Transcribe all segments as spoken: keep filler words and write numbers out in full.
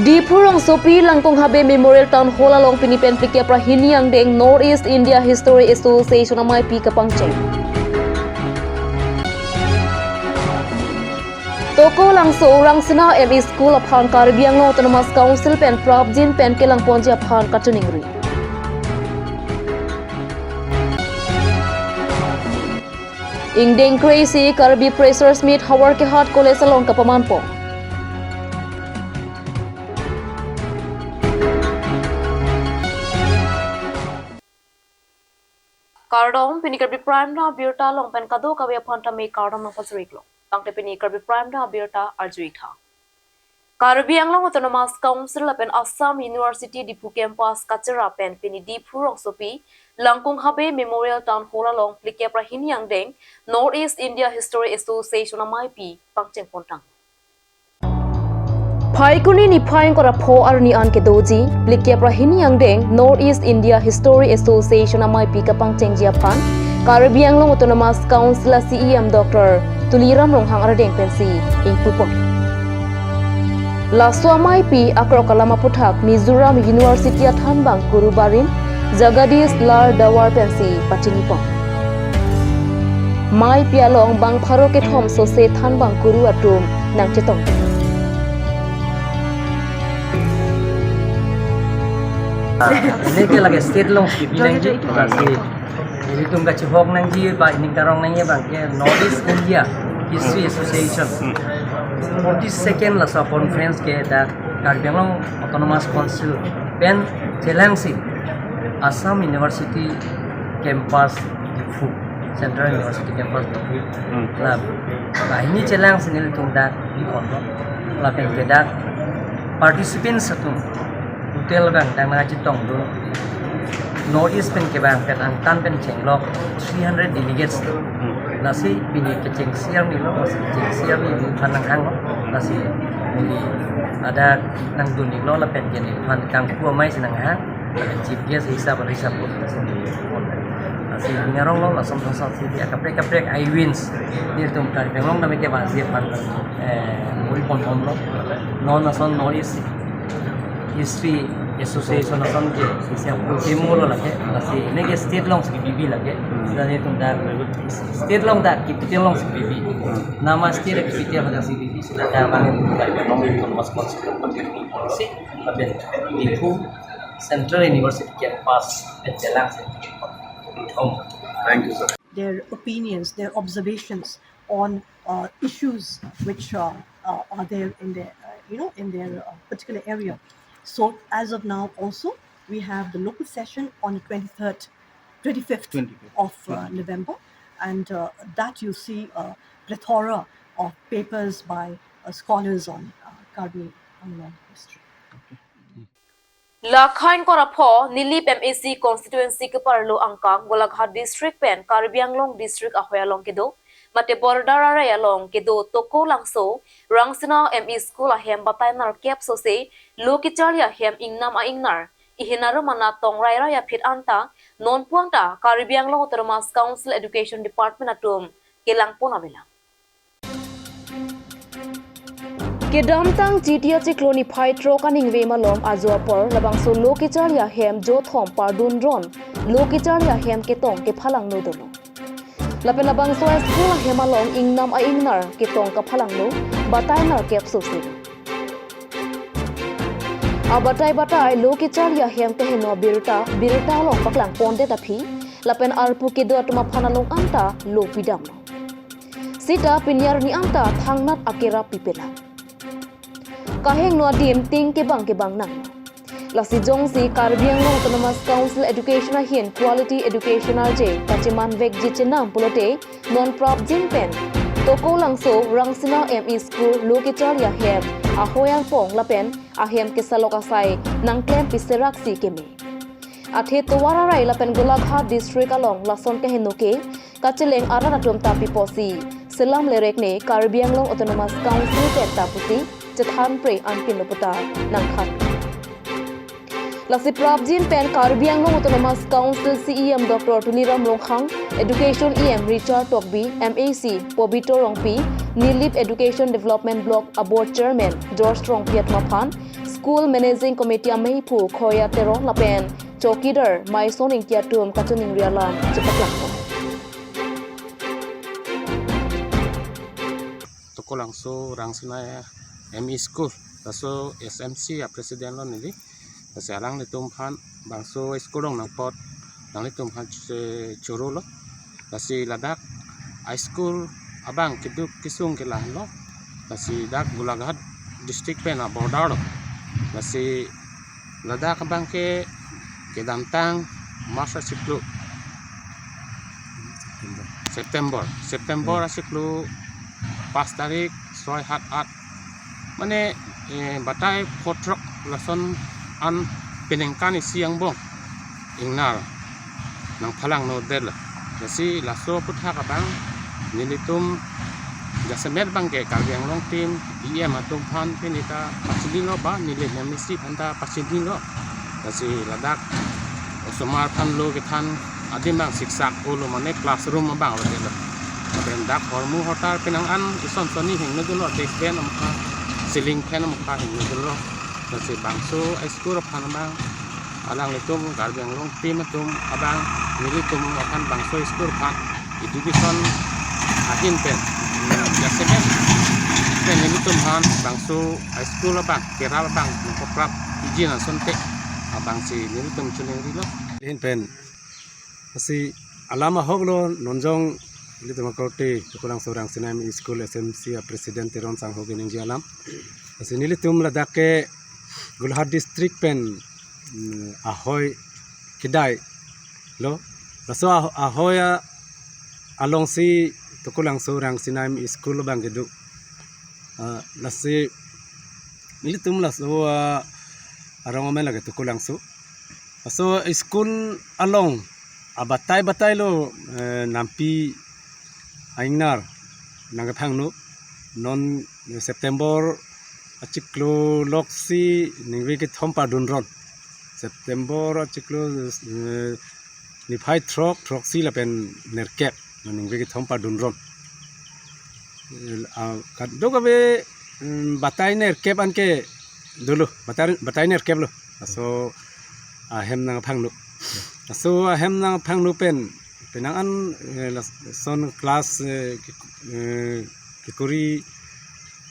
Diphu rongsopi Langkung Habe Memorial Town Hall along pini pen phlikep ra hini angdeng North East India History Association amei pi kapangcheng. Tokolangso Rangsina M E School aphan Karbi Anglong Autonomous Council pen prapjin pen kelangponji aphan kachiningri. Ingdeng kre-isi Karbi Freshers Meet Howraghat College along kapamanpon. Kardom, pini Karbi Prime Time abirta along pen kadokave aphan tame kardom nangpajir-iklo. Tangte pini Karbi Prime Time abirta arju-ik tha. Karbi Anglong Autonomous Council lapen Assam University Diphu Campus kachera pen pini Diphu rongsopi Langkung Habe Memorial Town Hall along phlikep ra hini angdeng North East India History Association amei pi pangchengpon tang. Phaikuni niphai ingkoi ra pho arni an kedoji phlikep ra hini angdeng North East India History Association amei pi kapangchengji aphan Karbi Anglong Autonomous Council a C E M Doctor Tuliram Ronghang arideng pensi ingpupon. Laso amei pi akrok alam aputhak Mizoram University athanbang Guru Barim Jagadish Lal Dawar pensi pachinipon. Amei pi along bang pharo kethom sose thanbang Guru atum nangchetong. Neke lake state alongsi binangji, lasi ilitum kachihok nangji ba ining karong nangji abang ke North East India History Association forty second laso conference ke dak Karbi Anglong Autonomous Council pen chelangsi Assam University Campus Diphu, Central University Campus Diphu. Hmm. La banghini chelangsi nelitum dak biponlo. Lapen ke dak participants atum total abang dak nangchetongdun North East pen kevang pen angtan pen chenglok three hundred delegates. Hmm. Lasi pini kechengsi arni lo, lasi kechengsi arni ningphan nanghanglo. Lasi pini ada nangdun-iklo lapen ke ningphan kangpu amei si nanghang. Lapen chief guest hisap, hisap. Lasi ngaronglo lason lason si dia kaprek kaprek I wins. Nelitum Karbi Anglong tame kevangji aphan, eh, muri ponponlo. Non lason North East History Association ason ke, isi apun ke mulo lake, lasi neke state alongsi kebibi lake. Hmm. Sita nelitum dak state along dak capital alongsi kebibi. Hmm. Nama state capital alongsi kebibi. Sita dak mane dak nelitum mas mas si lapen Diphu Central University Campus pen chelangsi. Thank you, sir. Their opinions, their observations on, uh, issues which, uh, uh, are there in their, uh, you know, in their, uh, particular area. So as of now, also, we have the local session on the twenty-third, twenty-fifth twenty-fifth. Of, uh, November, and, uh, that you see a plethora of papers by, uh, scholars on, uh, Karbi Anglong history. Lakha ingkoi ra pho Nilip M A C constituency keparlo angkang Golaghat district pen Karbi Anglong district ahoi along kedo, mate border arai along kedo Tokolangso Rangsina M E School ahem batai nerkep sose lo kecharli ahem ingnam a-ingnar, ihin arum anat tong rairai aphi anta nonpu anta Karbi Anglong Autonomous Council Education Department atum kelangpon avelang. Kedamtang Chiti achiklo niphai throk aningve malom ajo apor labangso lo kecharli ahem jothom pardun ron lo kecharli ahem ketong kephalangno dolo. Lapen labangso a-school ahem along ingnam a-ingnar ketong kaphalangno batai nerkep sose. Abatai batai lo kecharli ahem keheno birta, birta along paklangpondet aphi, lapen arpu kedo atum aphan along anta lo pidamlo. Sita pini arni anta thangnat akerap pipelang. Kahingno adim ting kebang kebang nang. Lasi jongsi Karbi Anglong Autonomous Council Education ahin quality education arje kachemanvekji chenam pulote non prapjin pen Tokolangso Rangsina M E School lo kecharli ahem ahoi arpong lapen ahem kesalok asai nangklem piseraksi keme. Athe tovar arai lapen Golaghat district along lason keheno ke kacheleng arat atum ta piposi selam lerek ne Karbi Anglong Autonomous Council pen ta pusi chethan pre anpinlo puta nangkhan. Lasi prapjin pen Karbi Anglong Autonomous Council C E M Doctor Tuliram Ronghang, Education E M Richard Tokbi, M A C Pobito Rongpi, Nilip Education Development Block a-board chairman George Rongpi atum aphan, School Managing Committee ameiphu Khoya Teron lapen chowkidar Maison Ingti atum kachiningri alam chepaklangpo. Tukulangso Rangsina M E School, laso S M C a president lo neli. Lasi alanglitum aphan bangso school along nangpot, nanglitum aphan che-, choro lo. Lasi ladak a school abang keduk kesung ke lahenlo. Lasi dak Golaghat district pen a border lo. Lasi ladak abang ke kedamtang March achiklo September. September achiklo pas tarik soi hat at. Mane, eh, batai photrok lason an peningkan isi angbong ingnar nangphalang nodet lo. Lasi laso aputhak abang nelitum jasemet abang ke Karbi Anglong team E M atum aphan pini ta pachini lo ba neli M A C aphan ta pachini lo. Lasi ladak osomar aphan lo kethan adim abang siksak olo mane classroom abang lo det lo. Lapen dak hormu hotar penang an ison soni hingno dolo, desk bench amokha, ceiling fan amokha hingno dolo. Lasi bangso a school aphan abang alanglitum Karbi Anglong team atum abang nelitum aphan bangso school aphan education ahin pen, mm, jasemet pen nelitum aphan bangso a school abang keral abang nangkoprap iji asonte abang si nelitum chiningri lo. Ahin pen lasi alam ahok lo, non jong nelitum akorte Tukulangso Rangsina M E School S M C a president Teron sangho keningje alam. Lasi nelitum ladak ke Golaghat district pen, mm, ahoi kedai lo. Laso ah-, ahoi a-, alongsi Tukulangso Rangsina M E School abang kedo. Ah, lasi nelitum laso, ah, arong amen lake Tukulangso. Laso school along abatai batai lo, eh, nampi a-ingnar nangkephangno. Non September achiklo loksi ningve kethom padunron. September achiklo, eh, niphai throk, throksi lapen nerkep, ningve kethom padunron. Eh, ah, kadokave, mm, batai nerkep anke dolo, batai, batai nerkep lo. Laso ahem nangphangno. Laso ahem nangphangno pen, penang an, eh, lason class, eh, ke-, eh, kekori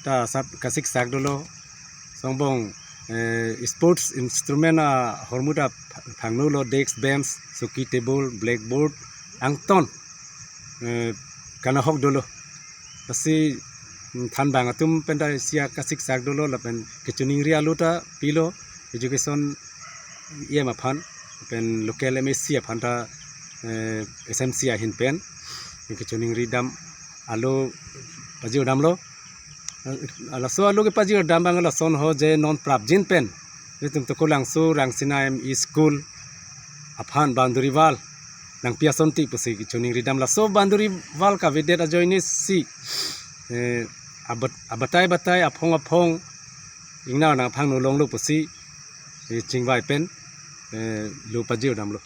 ta sap kasiksak dolo. Songbong, eh, sports instrument ahormu ta pha-, phangno lo, desk, bench, soki, table, blackboard, angton, eh, kanahok dolo. Lasi, mm, thanbang atum pen ta isi akasiksak dolo lapen kechiningri alo ta pilo, education E M aphan pen local M A C aphan ta, eh, S M C ahin pen kechiningri dam alo pajir damlo. Laso alo kepajir dam abang lason ho je non prapjin pen nelitum Tukulangso Rangsina M E School aphan boundary wall nangpi asonte pusi kechiningri dam. Laso boundary wall kavedet ajoine si, eh, abat-, abatai batai aphong aphong ingnar nangphangno longlo pusi, eh, chingvai pen, eh, lo pajir damlo.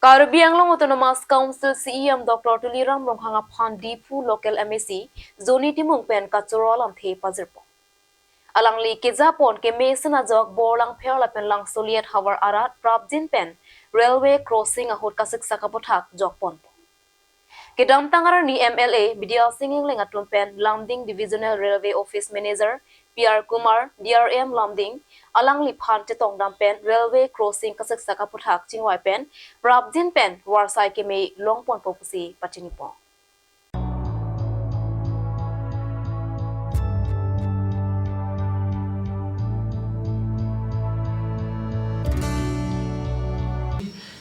Karbi Anglong Autonomous Council C E M Doctor Tuliram Ronghang aphan Diphu local M A C Johnny Timung pen kachoro alamthe pajirpo. Alangli kejapon kemesen ajok Borlangpher lapen Langsoliet havar arat prapjin pen railway crossing ahut kasiksak aputhak jokponpo. Kedamtang arni M L A Bidya Sing Engleng atum pen Lumding Divisional Railway Office Manager P R Kumar, D R M Lumding, alangliphan chetongdam pen railway crossing kasiksak aputhak chingvai pen prapjin pen varsai keme longponpo pusi pachinipo.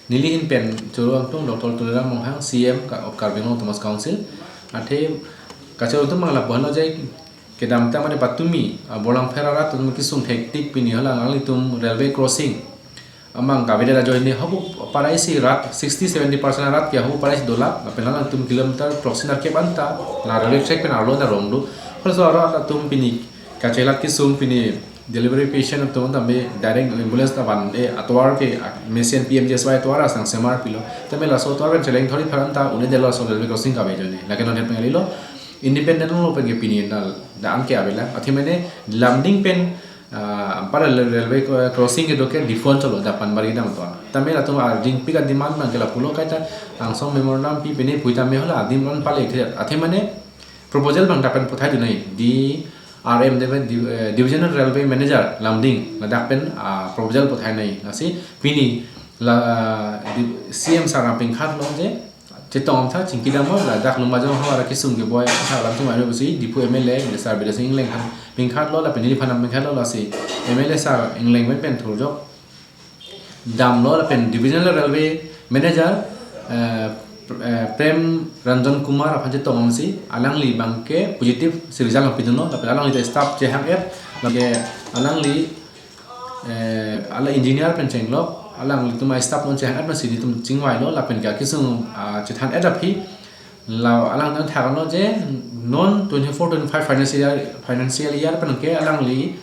Neli ahin pen choro angtung Doctor Tuliram Ronghang, C E M ka-, of Karbi Anglong Autonomous Council. Athe kachoro atum abang lapu-an lo je kedamtang mane patumi, ah, Borlangpher arat atum kesung thektik pini hala nanglitum railway crossing amang kavedet ajoine hopu parai si rat sixty seventy percent arat ke hopu parai si dolak, lapen nanglitum kilometer throksi nerkep anta la railway track pen arlo ta rong do. Halaso arat atum pini kachelat kesung pini delivery patient atum tame direct ambulance ta van-e atovar ke, ah, mesen P M G S Y atovar asang semar pilo. Tame laso atovar pen cheleng thori pherang ta un-edetlo laso railway crossing kave ajoine. Lake non het pen kalilo, independent lo pen ke pini nal da an ke avela. Athe mane Lumding pen ah, parallel railway cro-, crossing kedo ke Diphu anchot lo, dak Panbari dam to. Tame latum arjing pik a-demand abang ke lapulo kaita angsong memorandum pi pine pui tame hala adim ron pale khe. Athe mane proposal abang dak pen puthai dunai. D R M deve, Div-, eh, Divisional Railway Manager Lumding, ladak pen, ah, proposal puthai nai. Lasi pini la, ah, di, C M sir aphan pingkhat lo je, chetong tha chingki dam lo, ladak Lumbajong havar akesung keboi tha lam tum aro pusi, Diphu M L A, Mister Bidya Sing Engleng aphan pingkhat lo, lapen neliphan pingkhat lo, lasi M L A sir Engleng pen pen thurjok dam lo, lapen Divisional Railway Manager, eh, pr-, eh, Prem Ranjan Kumar aphan chetong si, alangli abang ke positive si result pidun lo, lapen alangli ta staff chehang-et, lake alangli, eh, ala engineer pen chenglok, alanglitum a-staff non chehang-et masi nelitum chingvai lo, lapen ke akesung, ah, chethan-et aphi, la alangtum thak lo je non twenty-four twenty-five financial year, financial year pen ke alangli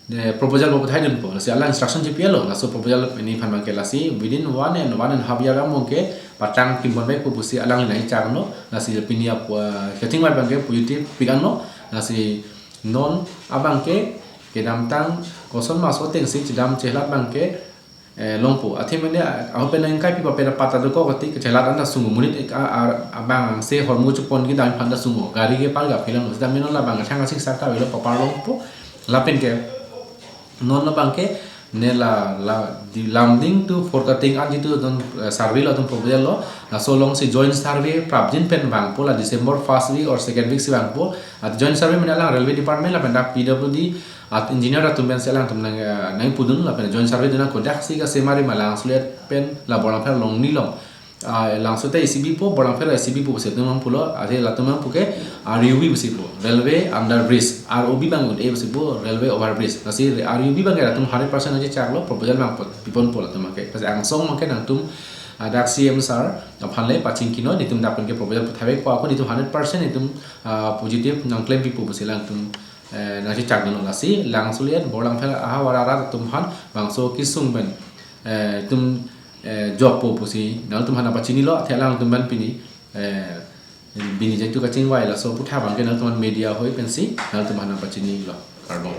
de proposal bo puthai dunpo, lasi alang instruction chepi lo, laso proposal neliphan abang ke lasi within one and one and half year angbong ke patang kimbon bai pu pusi alangli nangchak lo, lasi pini ap, ah, chatting abang ke positive pik an lo, lasi non abang ke kedamtang koson maso ateng si chedam chelat abang ke, eh, longpo. Athe mane, ah, ahut pen nangkai pi pa pen patta dokok ati kechelat anta sungu monit ek a, a, abang se hormu chupon kedam aphan ta sungu. Gari ke par ga phelang lo. Sita mane non labang thang asik sakta avelo papar longpo. Lapen ke non labang ke ne la, la, di Lumding to Forkating an jitu don, eh, survey lo, don proposal lo. Laso along si joint survey prapjin pen vangpo, la December first week or second week si vangpo. At joint survey mane alang railway department lapen dak P W D at engineer atum pen si alangtum nang, eh, nangpudun, lapen joint survey dun nang kodak si kasemari ma Langsolit pen la Borlangpher along ni long. Ah, Langsolit A C B pu, Borlangpher A C B pu pusi atum abang pulo, athe latum abang pu ke R U B pusi pu, railway under bridge, R O B abang un-e pusi pu, railway over bridge. Lasi R U B abang ke latum hundred percent aje chak lo, proposal abang pot, pipon po latum abang ke. Lasi angsong abang ke nangtum, ah, dak C M sir aphan le pachingki non, netum dak pen ke proposal puthai po, ako netum hundred percent netum, ah, positive nangklem pipo pusi alangtum, eh, nangchechak dun lo, lasi Langsolit, Borlangpher ahavar arat atum aphan bangso kesung pen, eh, itum, eh, jokpo pusi nangtum aphan nangpachini lo, athe alangtum abang pini, eh, bini jaitu kachingvai laso aputhak abang ke nangtum aphan media hoi pensi nangtum aphan nangpachini lo. Kardom.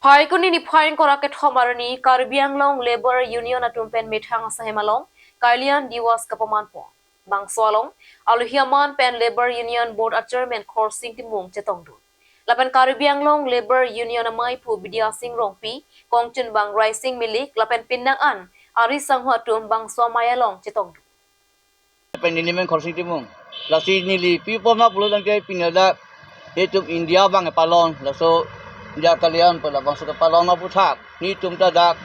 Phaikuni niphai ingkoi ra kethom arni Karbi Anglong Labour Union atum pen methang asaihem along Kalyan Diwas kapamanpo. Bangso along alohi aman pen Labour Union Board a-Chairman Khorsing Timung chetongdun. Lapen Karbi Anglong Labour Union amaiphu Bidya Sing Rongpi, kongchunbang Raising Milik, lapen pinang an ari sangho atum bangso amei along chetongdun. Pen neli men Khorsing Timung. Lasi neli pi apot ma pulo tangte pini dak itum India abang kepalon, laso India Kalyan pu labangso kepalon aputhak netum ta dak,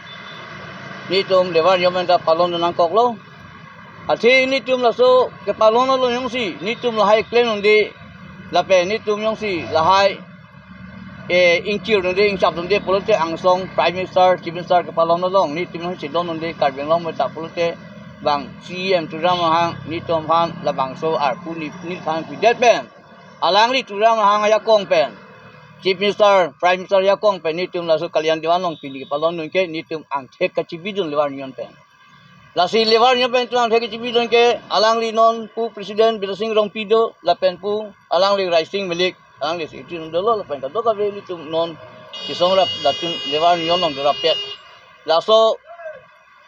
netum Labour Union ta palon nangkoklo. Athe netum laso kepalon along jongsi netum lahai klem un'e, lapen netum jongsi lahai, eh, ingkir un'e, ingchap un'e pulote angsong Prime Minister, Chief Minister kepalon along netum jongsi don un'e Karbi Anglong meta pulote bang C M Tuliram Ronghang netum aphan labangso arpu ne, nephan pidet pen, alangli Tuliram Ronghang ajakong pen, Chief Minister, Prime Minister ajakong pen netum laso Kalyan Diwas along pini kepalondun ke netum angthek kachibidun Labour Union pen. Lasi Labour Union pen netum angthek kachibidun ke alangli non pu President Bidya Sing Rongpi do, lapen pu alangli Raising Milik, alangli Secretary dolo, lapen kadokave netum non kesong rap latum Labour Union along dorapet. Laso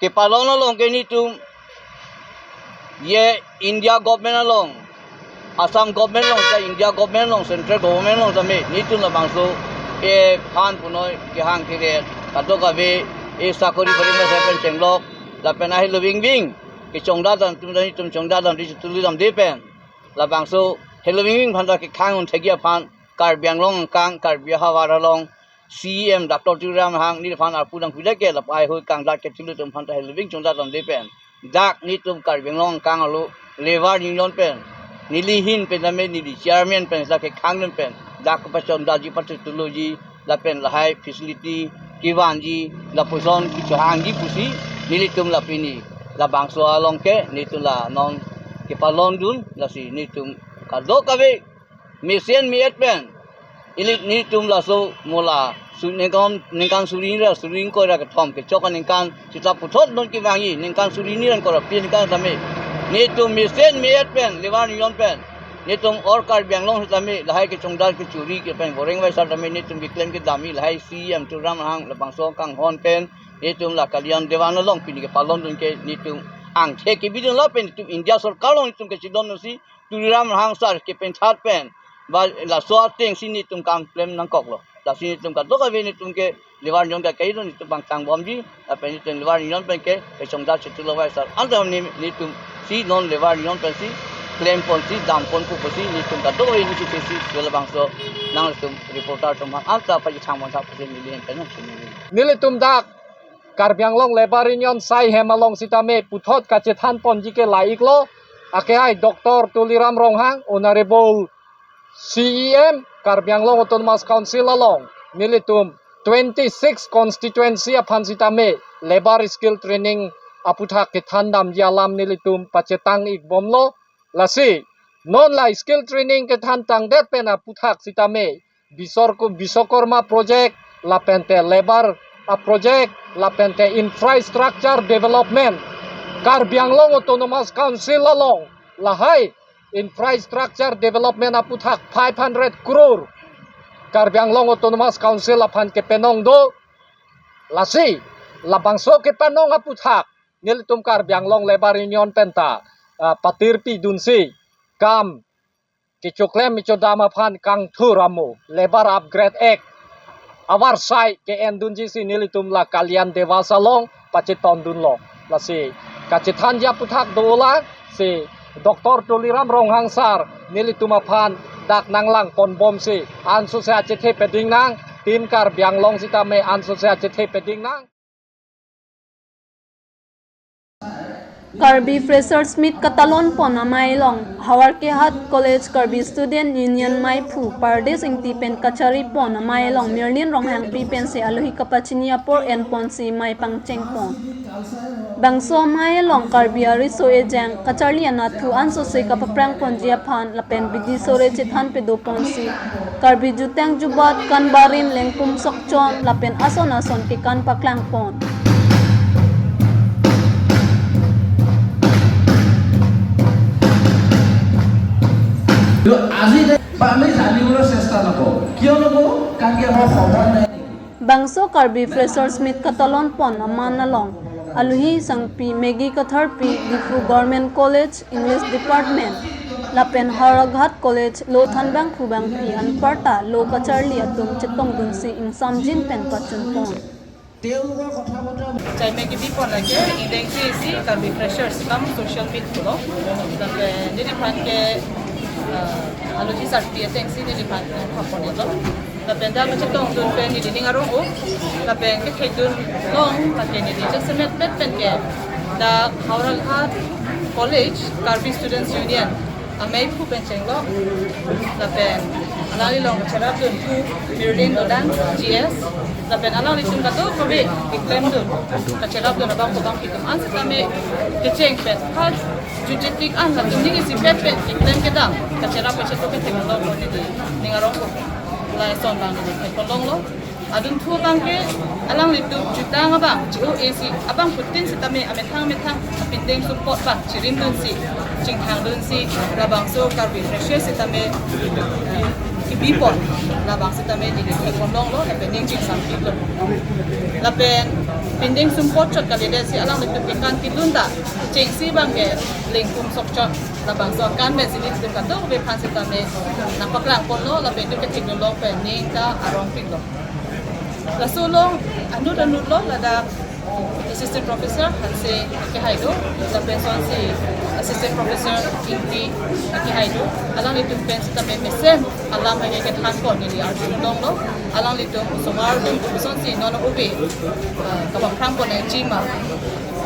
kepalon along ke netum ye India government along, Assam government along, ta India government along, central government along tame netum labangso ephan punoi kehang kere kadokave e sakori bari na sepen chenglok lapen ahelo vingving kechongdat dam atum netum chongdat dam di chutuli damde pen, labangso helo vingving aphan ta kekhang un thekji aphan Karbi Anglong angkang, Karbi ahavar along C M Doctor Tuliram Ronghang neliphan arpu nangpidet ke lapu ai hoi kangdat ketulu atum aphan ta helo ving chongdat damde pen, dak netum Karbi Anglong angkang arlo Labour Union pen, neli ahin pen tame neli chairman pen dak kekhang dam pen, dak kepachongdatji, pachotuluji, lapen lahai facility kevanji, lapuson kechehangji pusi nelitum la pini labangso along ke netum la non kepalondun, lasi netum kadokave mesen me-et pen ili netum laso mo la su ningkan, ningkan suri ra suri ingkoi ra kethom kechok aningkan sita puthot non kevangji, ningkan suri hini ra ingkoi ra phli aningkan tame netum mesen me-et pen Labour Union pen Netum or Karbi Anglong sitame lahai kechongdar kechuri ke pen goreng vai sar tame netum keklem kedam-i lahai C E M Tuliram Ronghang labangso kanghon pen netum la Kalyan Devan along pini kepalon dun ke netum angthek kebidun lapen netum India sorkar along netum kachidon dunsi Tuliram Ronghang sar kepenthat pen ba laso atengsi netum kam klem nangkoklo. Lasi netum kadokave netum ke Labour Union ke kaidon netum pangtang bomji, lapen netum Labour Union pen ke kechongdar chetu lo vai sar. Anta ne netum si non Labour Union pensi klem ponsi dam pon pu pusi netum kadokave initiative si labangso nangtum reporter atum anta pachethang mon thap pusi neli pen nangtum neli. Nelitum dak Karbi Anglong Labour Union sai hem along sitame puthot kachethan ponji ke la-iklo, akehai Doctor Tuliram Ronghang, Honorable C E M Karbi Anglong Autonomous Council along nelitum twenty-six constituency aphan sitame labour skill training aputhak kethan damji alam nelitum pachetang-ik bomlo. Lasi non la skill training kethan tangdet pen aputhak sitame Bisor-, Biswakarma project, lapente labour a project, lapente infrastructure development, Karbi Anglong Autonomous Council along lahai infrastructure development aputhak five hundred crore Karbi Anglong Autonomous Council aphan kepanong do. Lasi labangso kepanong aputhak nelitum Karbi Anglong Labour Union penta, ah, patirpi dunsi kam kechoklem kechodam aphan kangthur amo Labour Upgrade Act avarsai ke-en dunji si nelitum la Kalyan Devan along pachetong dunlo. Lasi kachethanji aputhak dolang si Doctor Tuliram Ronghang sar nelitum aphan dak nanglang pon bomsi ansose achethe peding nang, Team Karbi Anglong sitame ansose achethe peding nang. Karbi Freshers Meet katalon pon amei along Howraghat College Karbi Student Union meiphu Pardes Ingti pen kachari pon amei along Mirlin Ronghangpi pensi alohi kapachini apor en ponsi mei pangcheng pon. Bangso amei along Karbi ariso ejang kacharli anatthu ansose kapaphrang ponji aphan lapen bidi sore chethan pedo ponsi Karbi jutang jubat kanbarim lengpum sokchon lapen ason ason kekan paklang pon. তো আজি যে আমি জানিবলৈ চেষ্টা নকৰোঁ। কিয় নকৰোঁ? কাৰণ কি আমাৰ সময় নাই নেকি? Bangso Karbi Freshers Meet katalon pon aman along alohi sangpi Maggie Katharpi, Diphu Government College English Department, lapen Howraghat College lo thanbangphu bangpi anparta lo kacharli atum chetong dunsi ingsamjin pen pachun pon. Chaime kebi pon lake, ideng si isi Karbi Freshers cum Social Meet pulo. Lapen neliphan ke, ah, alohi sarpi ateng si neliphan ke khapon ilo. Lapen dak kachetong dun pen neli ning arong-o. Lapen kethek dun long, lapen neli jasemet pet pen ke dak Howraghat College Karbi Students Union ameiphu pen chenglo. Lapen alanglilong kacherap dun thu Mirlin dolang G S. Lapen alanglitum kadokave keklem dun kacherap dun abang kobang kitum an sitame kecheng pen ha jutjetik an latum ning isipet pen keklem kedam kacherap kachetok kethek lo ko neli ning arong-o. Lason abang neli thek longlo. Adunthu abang ke alanglitum jutang abang, G O A C abangphutin sitame amethang amethang apindeng sumpot abang chirim dunsi, chingthang dunsi, labangso Karbi Freshers sitame kebi pon, labang sitame neli thek pon longlo, lapen ning chingsampiklo. Lapen pindeng sumpot chot kalidet si alanglitum kekan kedun ta, chengsi abang ke lengpum sokchot, labangso akan pen si nelitum kadokave aphan sitame nangpaklang ponlo, lapen itum kethek dun long pen ning ta arongpiklo. Laso along anut anut lo ladak Assistant Professor Hanse akehai do, lapen sonsi Assistant Professor Ingti akehai do, alanglitum pen sitame mesen alam hai kethan pon neli arju longlo, alanglitum osomar atum sonsi non ove, ah, kapaphrang pon nangji ma,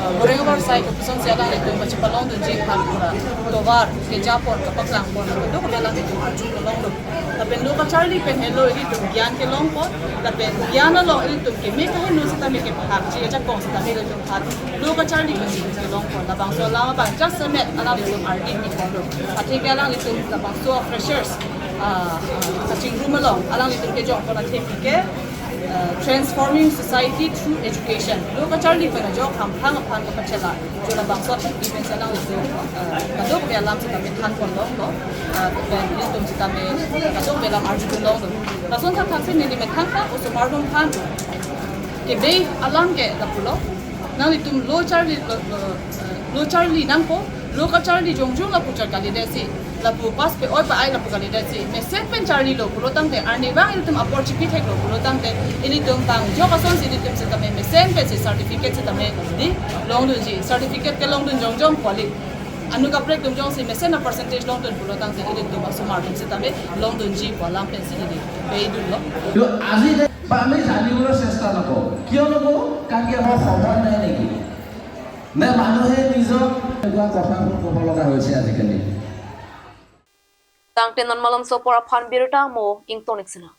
ah, goreng avarsai sonsi alanglitum pachepalong dunji aphan pura tovar keja pon kapaklang pon do, alanglitum arju longlo. Lapen lo kacharli pen helo ilitum gyan kelong pon, lapen gyan along ilitum keme kaheno sitame kephakji ajakong sitame ilitum aphan lo kacharli pen ilitum kelong pon. Labangso alam abang jasemet alanglitum ardi ni pon lo. Athe ke alanglitum labangso freshers, ah, ah, kachingrum along alanglitum kejong pon athe ke, Transforming society through education. Lo kacharli pen ajok hamphang aphan kapachela. Chula bangso thik di pen selang lo. Kadokave alam setame thanpon longlo. Pen ilitum setame kadokave alam arjudun longlo. Lason thakthak si neli methang ta osomar atum aphan kebe alam ke lapulo. Nanglitum lo charli lo, lo, lo charli nangpo, lo kacharli jongjong lapu char kalidetsi, lapu pass pe-oi pa-ai lapu kalidetsi, mesen pen charlilo pulo tangte, arnivang ilitum apor chipi theklo pulo tangte, ilitum bang jok asonsi ilitum setame mesen pensi certificate setame di longdunji, certificate kelongdun jongjong kwali. Anu kaprek atum jongsi mesen a-percentage longdun pulo tangte, ilitum osomar atum setame longdunji pu alam pensi neli pei dunlo. তো আজি আমি জানিবলৈ চেষ্টা নকৰোঁ। কিয় নকৰোঁ? কাৰণ কি আমাৰ সময় নাই নেকি? নে মানুহে নিজক এনেকুৱা কথাবোৰ ক'ব লগা হৈছে আজিকালি? Tangte non malom so apor aphan birta mo ingtonik sina.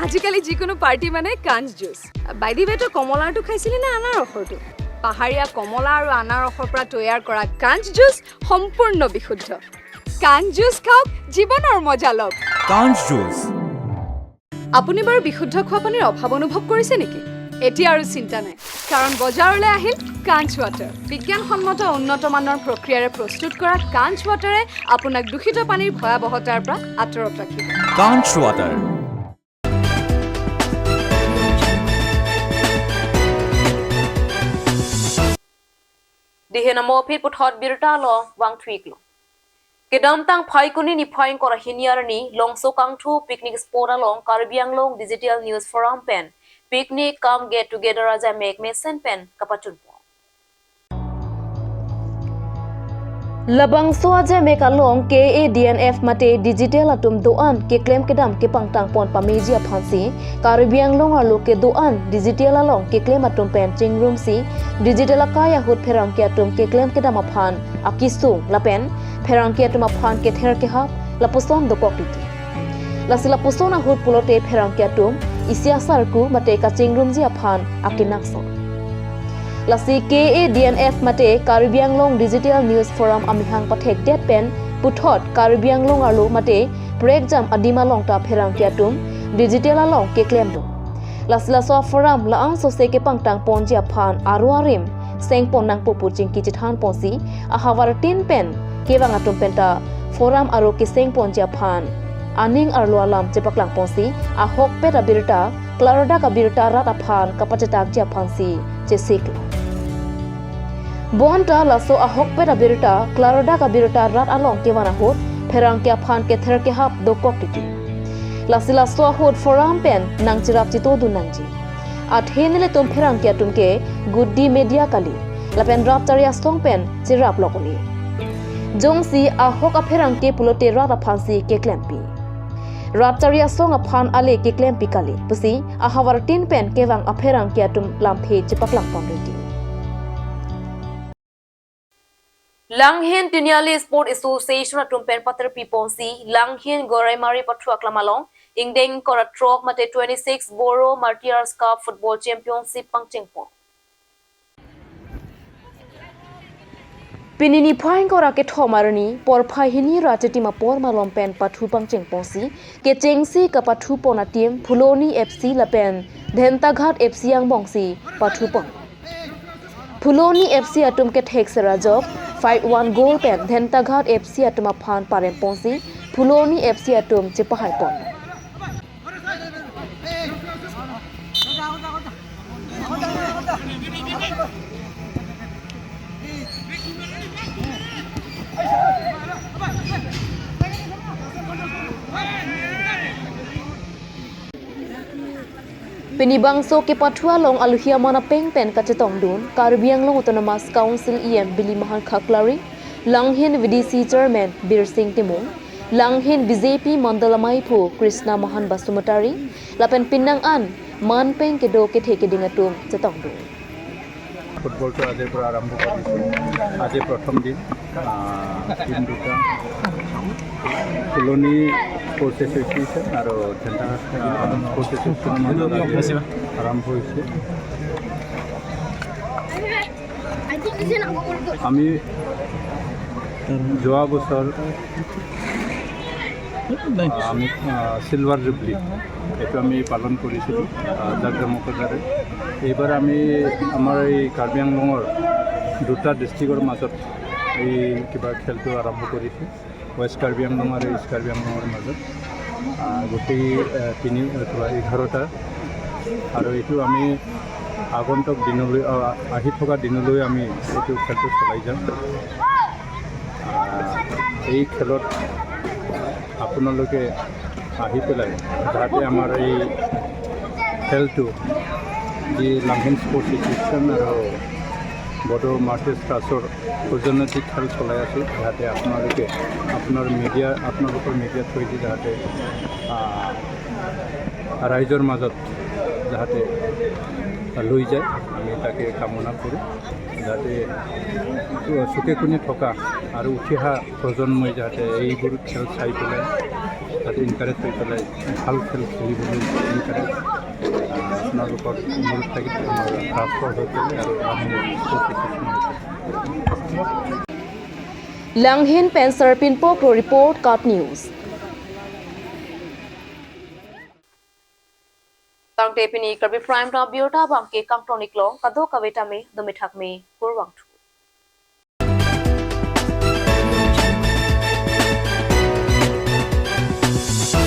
আজিকালি যিকোনো পাৰ্টি মানে কাঞ্চ জুচ। By the way, তই কমলাৰটো খাইছিলি নে আনাৰসৰটো? পাহাৰীয়া কমলা আৰু আনাৰসৰ পৰা তৈয়াৰ কৰা কাঞ্চ জুচ সম্পূৰ্ণ বিশুদ্ধ। কাঞ্চ জুচ খাওক, জীৱনৰ মজা লওক। কাঞ্চ জুচ। আপুনি বাৰু বিশুদ্ধ খোৱা পানীৰ অভাৱ অনুভৱ কৰিছে নেকি? এতিয়া আৰু চিন্তা নাই, কাৰণ বজাৰলৈ আহিল কাঞ্চ ৱাটাৰ। বিজ্ঞানসন্মত উন্নত মানৰ প্ৰক্ৰিয়াৰে প্ৰস্তুত কৰা কাঞ্চ ৱাটাৰে আপোনাক দূষিত পানীৰ ভয়াৱহতাৰ পৰা আঁতৰত ৰাখিব। কাঞ্চ water. Dihen amo aphi puthot birta along vangthuiklo. Kedamtang Phaikuni niphai ingkoi ra hini arni Longso Kangthu picnic spot along Karbi Anglong Digital News Forum pen picnic cum get together ajamek mesen pen kapachunpo. Labangso ajamek along K A D N F mate digital atum do-an keklem kedam kepangtangpon pameji aphansi Karbi Anglong arlo kedo-an digital along keklem atum pen chingrumsi digital akai ahut pherangke atum keklem kedam aphan akesung lapen pherangke atum aphan kether kehap lapuson dokok titi. Lasi lapuson ahut pulote pherangke atum isi asarku mate kachingrumji aphan akenangsot. Lasi K A D N F mate Karbi Anglong Digital News Forum amahang pathekdet pen puthot Karbi Anglong arlo mate prekjam adim along ta pherangke atum digital along keklem do. Lasi laso forum la-an sose kepangtangponji aphan aro arim sengpon nangpo pu chingki chethanponsi ahavar tin pen kevang atum penta forum aro kesengponji aphan aning arlo alam chepaklangponsi ahokpet abirta klardak abirta rat aphan kapachetakji aphansi chesiklo. Bonta laso ahokpet abirta klardak abirta rat along kevan ahut pherangke aphan kether kehap dokok titi. Lasi laso ahut forum pen nangcherap chitodun nangji. Athe nelitum pherangke atum ke gudi media kali lapen rat chari asong pen cherap lok uni. Jongsi ahok apherangke pulote rat aphansi keklempi. Rat chari asong aphan ale keklempi kali pusi ahavar tin pen kevang apherangke atum lamthe chepaklangpon ridi. Langhin Tiniali Sport Association atum pen paterpiponsi Langhin Goraimari pathu aklam along ingdeng ingkoi ra throk mate twenty-six Boro Martyrs Cup Football Championship pangchengpon. Pini niphai ingkoi ra kethom arni porphai hini ra chitim apor malom pen pathu pangchengponsi kechengsi kapathupon ateam Phuloni F C lapen Dhentaghat F C angbongsi pathupon. Phuloni F C atum kethek serajok five one goal pen Dhentaghat F C atum aphan paremponsi Phuloni F C atum chepahaipon. Pini bangso kepathu along aluhi aman apeng pen kachetongdun Karbi Anglong Autonomous Council E M Bilimahan Khaklari, Langhin V D C Chairman Birsing Timung, Langhin B J P Mandal Amaiphu Krishna Mohan Basumatary, lapen penang an man peng kedo kethe keding atum chetongdun. ফুটবলটো আজিৰ পৰা আৰম্ভ কৰিছোঁ। আজি প্ৰথম দিন। আহ, টিম দুটা, ফুলনি স্পৰ্টছ এছ'চিয়েশ্যন আৰু ধেন্তা, আহ, স্পৰ্টছ এছ'চিয়েশ্যনৰ মাজত আজি আৰম্ভ হৈছে। আমি যোৱা বছৰ, আহ, আমি, আহ, চিলভাৰ জুবলি এইটো আমি পালন কৰিছিলোঁ, আহ, জাকজমকৰ দৰে। এইবাৰ আমি আমাৰ এই কাৰ্বি আংলঙৰ দুটা ডিষ্ট্ৰিক্টৰ মাজত এই কিবা খেলটো আৰম্ভ কৰিছোঁ, ৱেষ্ট কাৰ্বি আংলং আৰু ইষ্ট কাৰ্বি আংলঙৰ মাজত। আহ, গোটেই, আহ, তিনি, আহ, কিবা এঘাৰটা, আৰু এইটো আমি আগন্তুক দিনলৈ, আহ, আহি থকা দিনলৈ আমি এইটো খেলটো চলাই যাম। আহ, এই খেলত আপোনালোকে আহি পেলাই যাতে আমাৰ এই খেলটো, যি লাংহিন স্পৰ্টছ এছ'চিয়েশ্যন আৰু বড়ো মাৰ্টিয়েল আৰ্টছৰ সৌজন্যত যি খেল চলাই আছে, যাতে আপোনালোকে আপোনাৰ মিডিয়া, আপোনালোকৰ মিডিয়া থ্ৰুৱেদি যাতে, আহ, ৰাইজৰ মাজত যাতে লৈ যায়, আমি তাকে কামনা কৰোঁ। যাতে চুকে কোণে থকা আৰু উঠি অহা প্ৰজন্মই যাতে এইবোৰ খেল চাই পেলাই যাতে এনকাৰেজ হৈ পেলাই ভাল খেল খেলিবলৈ এনকাৰেজ, আহ, আপোনালোকৰ অনুৰোধ থাকিল, আমাৰ ট্ৰান্সফাৰ হৈ পেলাই আৰু আমি স্পৰ্টছ এছ'চিয়েশ্যন হৈ পেলাই। Langhin pen Sarpinpok Ro report, KAT News. Tangte pini Karbi Prime Time abirta abangke kangton-iklo, kadokave tame dome thakme, kurvangthu.